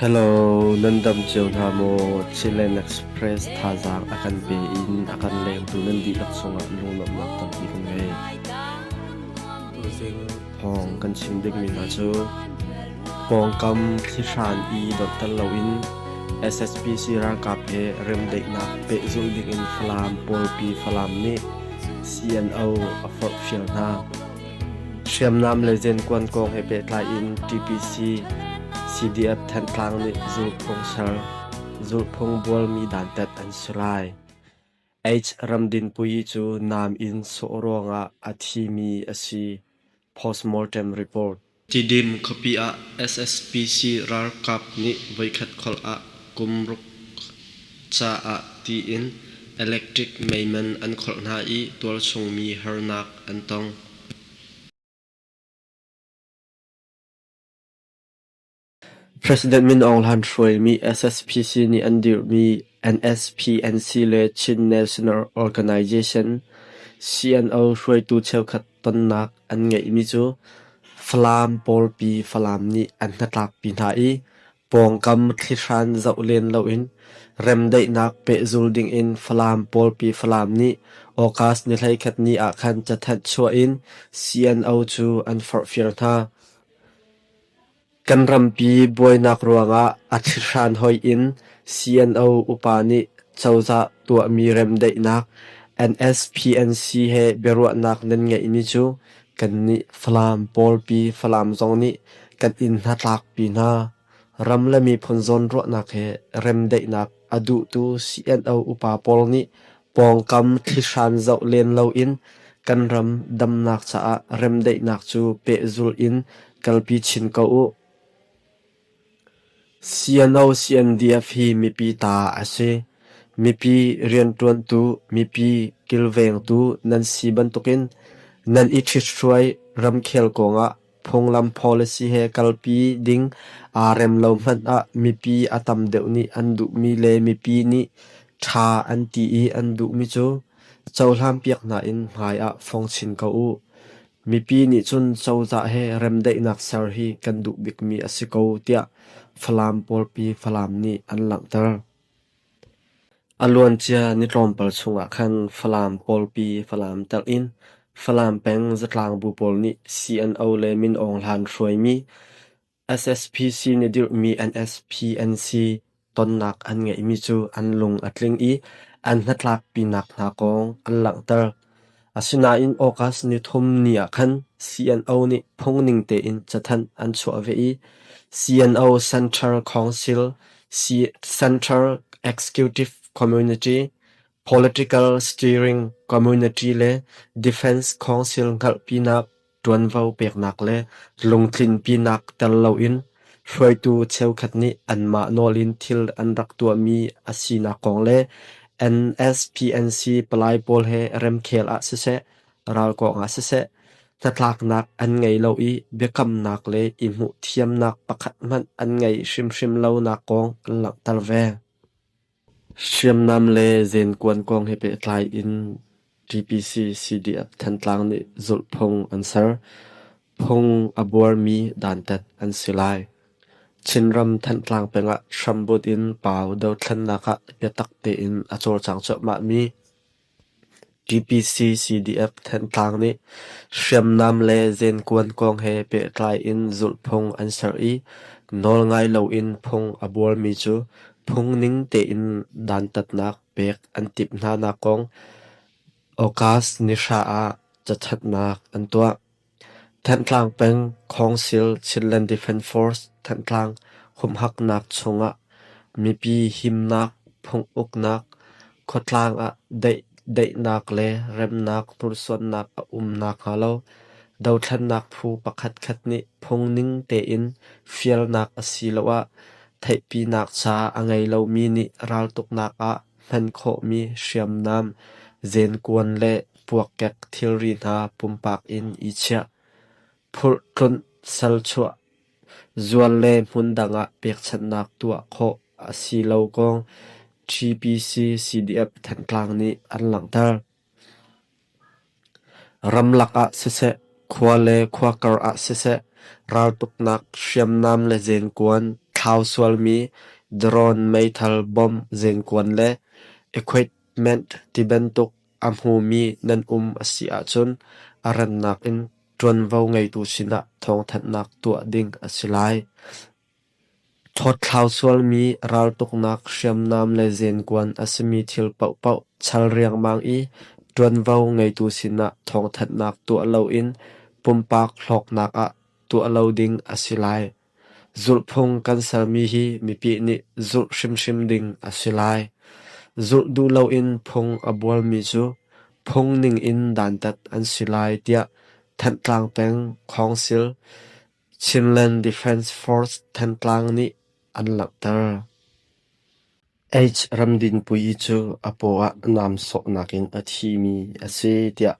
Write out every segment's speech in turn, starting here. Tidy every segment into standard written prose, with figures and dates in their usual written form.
Hello, nan dam cio hna maw? Chilean Express thazaang a kan pe in a kan lengtu nan dihlak cungah lunglawmhnak tampi kan ngei. Tuzing thawng kan chim dingmi hna cu pawngkam thlihran i donhter loin SSPC ralkap he remdaihnak pehzulh dingin Falam pawlpi Falam nih CNO a forhfial hna. Hriamnam le zenkuan kong he pehtlai in TPC CDF Thantlang nih zulhphung ser, zulhphung bualmi dantat an si lai. H. Ramdinpui cu nam in sawh ruangah a thimi a si. Postmortem report. Tidim khuapi ah SSPC ralkap nih voikhat kholh ah kum ruk caah tiin electric mei man an kholh hna i tualchung mi harnak an tong. President Min Aung Hlaing hruaimi SSPC nih an dirhmi NSPNC le Chin National Organization (CNO) hruaitu cheukhat tonnak an ngeihmi cu Falam pawlpi Falam nih an hnatlakpi hna i pawngkam thlihran zoh len loin remdaihnak pehzul dingin Falam pawlpi Falam nih August ni 11 ni ah khan cathanh chuah in CNO cu an forhfial hna. Kan rampi buainak ruangah a thlihran hoih in CNO upa nih cozah tuahmi remdaihnak NSPNC he biaruahnak nan ngeihmi cu kannih Falam pawlpi Falam zong nih kan in hnatlakpi hna. Ram le miphun zawnruahnak he remdaihnak a duhtu CNO upa pawl nih pawngkam thlihran zoh len loin kan ram damnak caah remdaihnak cu pehzulh in kalpi chin ko u. CNO-CNDF hi mipi ta a si. Mipi rianṭuantu, mipi kilvengtu nan si bantukin nan i ṭhithruai ramkhel kongah phunglam policy he kalpi ding aa rem lo hmanh ah mipi a tam deuh nih an duhmi le mipi nih ṭha an ti i an duhmi cu cohlanpiak hna in hmai ah fong chin ko u. Mipi nih cun cozah he remdaihnak ser hi kan duh bikmi a si ko tiah Falam pawlpi Falam nih an langhter. A luancia ni tlawmpal chungah khan Falam pawlpi Falam telh in Falam peng zatlangbu pawl nih CNO le Min Aung Hlaing hruaimi SSPC nih dirhmi NSPNC tonnak an ngeihmi cu an lung a tling i an hnatlakpinak hna kong an langhter. Asinain August nithum ni ah khan CNO nih phungning tein cathanh an chuah ve i CNO Central Council, Central Executive Committee, Political Steering Committee le Defense Council hngalhpinak ṭuanvo peknak le lungtlinpinak tel loin hruaitu cheukhat nih anmah nawl in thil an rak tuahmi a sinak kong le NSPNC palai pawl he remkhel ah siseh, ralkong ah siseh, hnatlaknak an ngei lo i biakamnak le i hmuhthiamnak pakhat hmanh an ngeih hrimhrim lonak kong an langhter ve. Hriamnam le zenkuan kong he pehtlai in TPC CDF Thantlang nih zulhphung an ser. Phung a buarmi dantat an si lai. Chinram Thantlang peng ah hrambunh in Pau dothlennak ah biatak tein a cawlcang cuahmahmi TPC-CDF Thantlang nih hriamnam le zenkuan kong he pehtlai in zulhphung an ser i nawlngai loin phung a buarmi cu phungning tein dantatnak pek an timh hnanak kong August ni hra ah cathatnak an tuah. Thantlang peng Council Chinland Defence Force Thantlang humhaknak chungah mipi himnak, phunguknak, khuatlang ah daihnak le remnak hnursuannak a um nakhnga lo dothlennak phu pakhatkhat nih phungning tein fialnak asiloah theihpinak ca a ngei lomi nih raltuknak ah hman khawhmi hriamnam, zenkuan le puakkek thilri hna pumpak in i chiah, phurhtlunh, salchuah, zual le hmundang ah pekchanhnak tuah khawh a si lo kong TPC-CDF Thantlang nih an langhter. Ramlak ah siseh, khua le khua kar ah siseh, raltuknak hriamnam le zenkuan. thlau sualmi drone meithal bomb zenkuan le equipment tibantuk a hmumi nan um a si ahcun a rannak in ṭuanvo ngeitu sinah thawngthanhnak tuah ding a si lai. Thawtthlau sualmi raltuknak hriamnam le zenkuan a simi thil paohpaoh chal riangmang i ṭuanvo ngeitu sinah thawngthanhnak tuah loin pumpak hlawknak ah tuah lo ding a si lai. Zulhphung kan sermi hi mipi nih zulh hrimhrim ding a si lai. Zulh duh loin phung a bualmi cu phung ningin dantat an si lai tiah Thantlang peng Khawngsil Chinland Defence Force Thantlang nih an langhter. H. Ramdinpui cu a paw ah nam sawhnak in a thimi a si tiah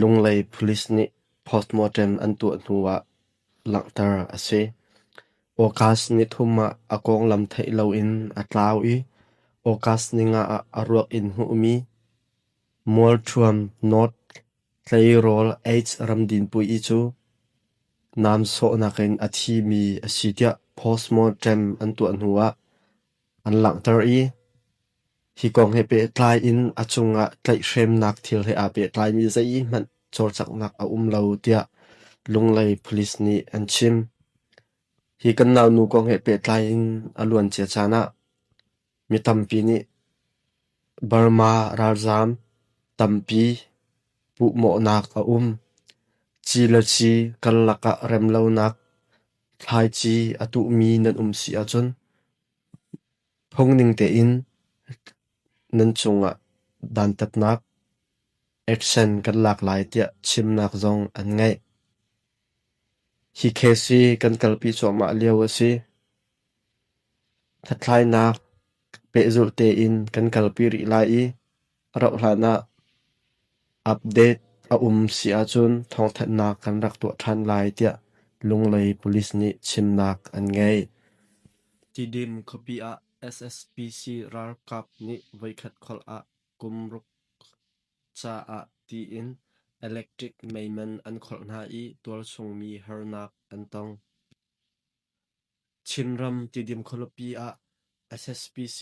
Lunglei Police nih postmortem an tuah hnu ah langhter a si. August nithum ah a konglam theih loin a tlau i August ninga ah a ruak in hmuhmi Mualṭhuam North Tleirawl H. Ramdinpui cu nam sawhnak in a thimi a si tiah postmortem an tuah hnu ah an langhter i Hi kong he pehtlai in a cungah tlaihhremnak thil he aa pehtlaimi zeihmanh cawlcanghnak a um lo tiah Lunglei Police nih an chim. Hi kan naunu kong he pehtlai in a luancia caan ah mi tampi nih Burma ralzaam tampi puhmawhnak a um. Ci le ci karlak ah remlonak thlaici a tuhmi nan um si ahcun Phungning tein nan cungah dantatnak action kan lak lai tiah chimnak zong an ngeih. Hi case hi kan kalpi cuahmah lio a si. Hlathlainak pehzulh tein kan kalpi rih lai i a rauhhlan ah update a um si ahcun thawngthanhnak kan rak tuah ṭhan lai tiah Lunglei Police nih chimnak an ngei. Tidim khuapi ah SSPC ralkap nih voikhat kholh ah kum ruk caah tiin electric meiman an kholh hna i tualchung mi harnak an tong. Chinram Tidim khualipi ah SSPC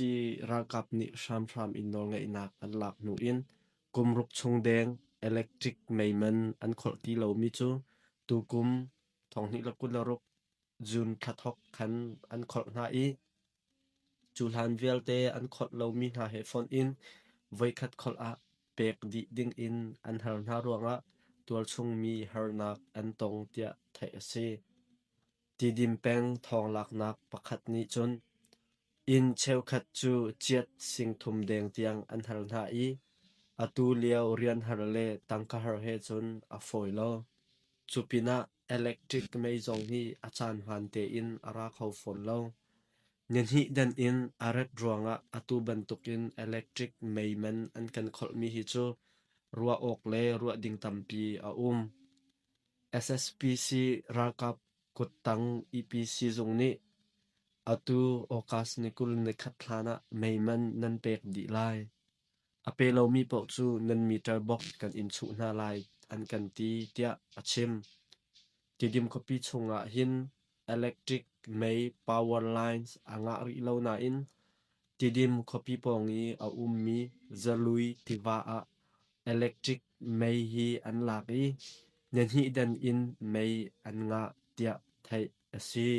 ralkap nih hramhram in nawlngeihnak an lak hnu in kum ruk chung deng electric mei man an kholh ti lomi cu tukum 2026 June thla thawk khan an kholh hna i cu hlan vialte an kholh lomi hna he fonh in voikhat kholh ah pek dih ding in an hal hna ruangah tualchung mi harnak an tong tiah theih a si. Tidim peng thawnglaknak pakhat nih cun inn cheukhat cu ciat singthum deng tiang an hal hna i atu lio rianhar le tangka har he cun a fawi lo. Cupinah electric mei zong hi a caan hmaan tein a ra kho fawn lo. Nihnih dan in a rat ruangah atu bantukin electric mei man an kan kholhmi hi cu ruah awk le ruah ding tampi a um. SSPC ralkap kuttang EPC zung nih atu August ni 21 hlan ah mei man nan pek dih lai. A pe lomi paoh cu nan meter box kan in chuh hna lai an kan ti tiah a chim. Tidim khuapi chungah hin electric mei power lines a ngah rih lo nain Tidim khuapi pawng i a ummi Zalui tiva ah electric mei hi an lak i nihnih dan in mei an ngah tiah theih a si.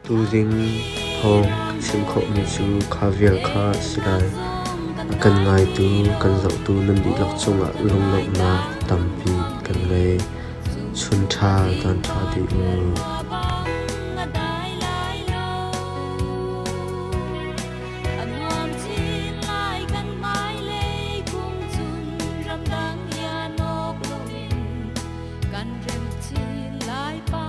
Tuzing thawng ka chim khawhmi cu kha vial kha a si lai. A kan ngaitu, kan zohtu nan dihlak cungah lunglawmhnak tampi kan ngei. Chun ṭha, zan ṭha dih u. A nuam chin lai kan hmailei kum cun ramdang lian awk loin kan rem chin lai pa.